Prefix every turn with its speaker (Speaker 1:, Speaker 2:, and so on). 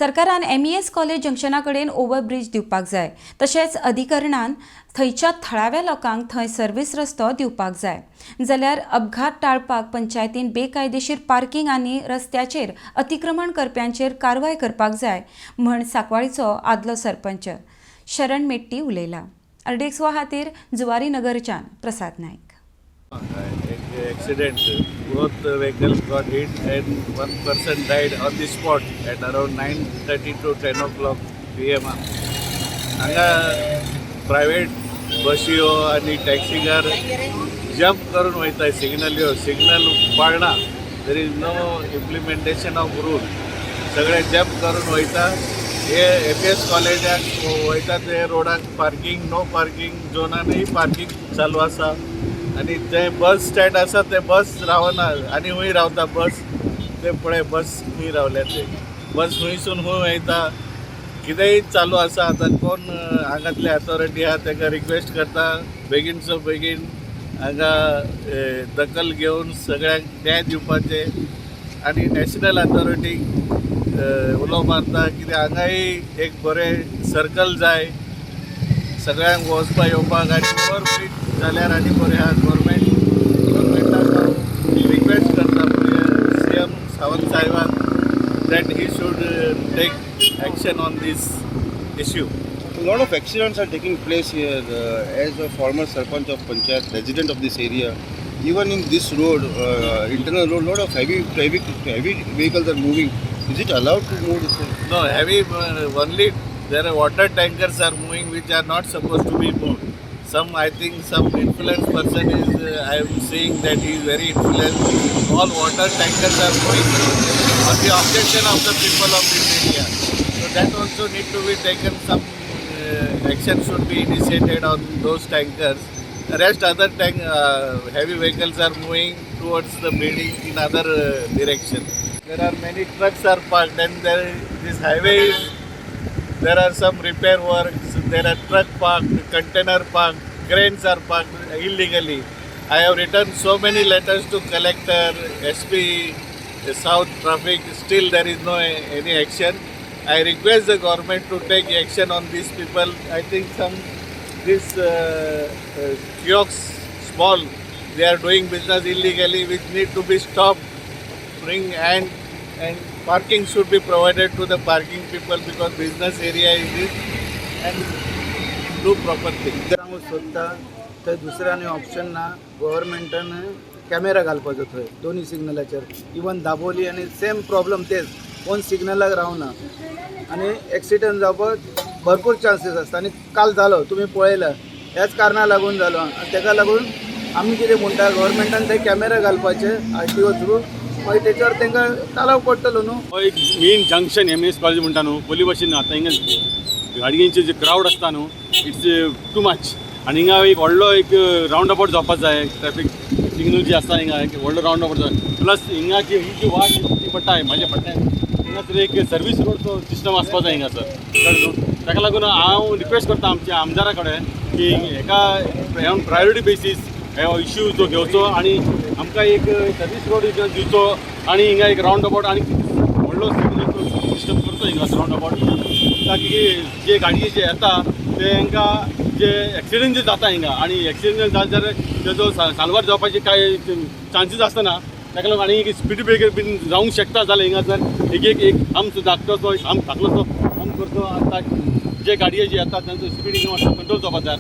Speaker 1: सरकारान MES college जंक्शना कडेन overbridge दिवपाक जाय. तशेंच अधिकरणान थंयच्या थळाव्या लोकांक थंय सर्वीस रस्तो दिवपाक जाय. जाल्यार अपघात टाळपाक पंचायतीन बेकायदेशीर पार्किंग आनी रस्त्याचेर अतिक्रमण करप्यांचेर कारवाय करपाक जाय म्हण सांकवाळचो आदलो सरपंच शरण मेट्टी उलयला. आरडीएक्स खातीर जुवारी नगरच्यान प्रसाद नायक.
Speaker 2: एक accident. Both vehicles got hit and one person died on the spot at around 9:30 to 10 o'clock PM. हांगा प्रायवेट बशियो आनी टॅक्सीकार जम्प करून वयता सिग्नल्यो, सिग्नल पाळना. There is no implementation of rule. सगळे जम्प करून वयता. हे एमईएस कॉलेजाक वयता ते रोडाक पार्किंग, नो पार्किंग झोनानूय पार्किंग चालू आसा आनी ते बस स्टँड आसा, ते बस रावना आनी हुंय रावता बस. ते पळय, बस खूंय रावल्या ते. बस हुंयसून खूंय वयता, कितेंय चालू आसा. आतां कोण हांगातले अथॉरिटी आहा, ताका रिक्वेस्ट करता, बेगीनचो बेगीन हांगा दखल घेवन सगळ्यांक न्याय दिवपाचें आनी नॅशनल अथॉरिटीक उलो मारता. कित्याक हांगाय एक बरें सर्कल जाय सगळ्यांक वचपा येवपाक आनी ओवर ब्रीज जाल्यार आनी बरें आहा. गव्हर्मेंटाक हांव रिक्वेस्ट करता, सीएम सावंत साहेबाक, that he should take action on this issue.
Speaker 3: A lot of accidents are taking place here. As a former sarpanch of panchayat, resident of this area, even in this road, internal road, lot of heavy traffic, heavy vehicles are moving. Is it allowed to move this way?
Speaker 2: No, heavy, only there are water tankers are moving which are not supposed to be moved. Some, I think, some influence person is, I am seeing that he is very influenced. All water tankers are moving on the objection of the people of this area. So that also need to be taken, some action should be initiated on those tankers. Rest other heavy vehicles are moving towards the building in other direction. There are many trucks are parked and there this highway is, there are some repair works, there are truck parked, container parked, cranes are parked illegally. I have written so many letters to collector, SP, South Traffic, still there is no any action. I request the government to take action on these people. I think some this kiosks small, they are doing business illegally, which need to be stopped. Bring and parking should be provided to the parking people because business area is this and do proper thing.
Speaker 4: सांगूंक सोदता, थंय दुसरें आनी option ना. गोवोरमेंटान camera घालपाचो थंय दोनी सिग्नलाचेर. इवन दाबोली आनी सेम प्रॉब्लम तेच, कोण सिग्नलाक रावना आनी एक्सिडंट जावपाक भरपूर चान्सीस आसता. आनी काल जालो, तुमी पळयला, ह्याच कारणाक लागून जालो. आनी तेका लागून आमी कितें म्हणटा, गोवोरमेंटान थंय कॅमेरा घालपाचे आरटीओ थ्रू, मागीर तेच्यावर तांकां तालाव पडटलो न्हू.
Speaker 5: हो एक main junction MES college म्हणटा न्हू, पयलीं भशेन आतां हिंगा गाडयेंचे जे क्रावड आसता न्हू, it's too much. आनी हिंगा एक व्हडलो एक रावंड अबाउट जावपाक जाय. ट्रॅफीक सिग्नल जी आसता, हिंगा एक व्हडलो रावंड अबाउट जाय. प्लस हिंगाची ही जी वाट ती पडटा म्हाज्या फाटल्यान, हिंगासर एक सर्वीस रोडचो सिस्टम आसपा जाय हिंगासर, कळ्ळें न्हू? ताका लागून हांव रिक्वेस्ट करता आमच्या आमदारा कडेन की हेका ऑन प्रायोरिटी बेसीस हो इश्यू जो घेवचो आनी आमकां एक सर्वीस रोड दिवचो आनी हिंगा एक रावंड अबाउट आनी व्हडलो सिग्नलचो सिस्टम करचो हिंगा रावंड अबाउट, ताकी जे गाडये जे येता ते हांकां जे एक्सिडंट जे जाता हिंगा आनी एक्सिडंट जाले जाल्यार तेजो साल्वार जावपाचे कांय चान्सीस आसना. ताका लागून आनी स्पीड ब्रेकर बीन जावंक शकता जाल्यार हिंगासर एक एक एक आमचो धाकटोसो, आम धाकलोसो आम करचो. आतां जे गाडये जे येता तांचो स्पीड हिंगा मातसो कंट्रोल जावपाक जाय.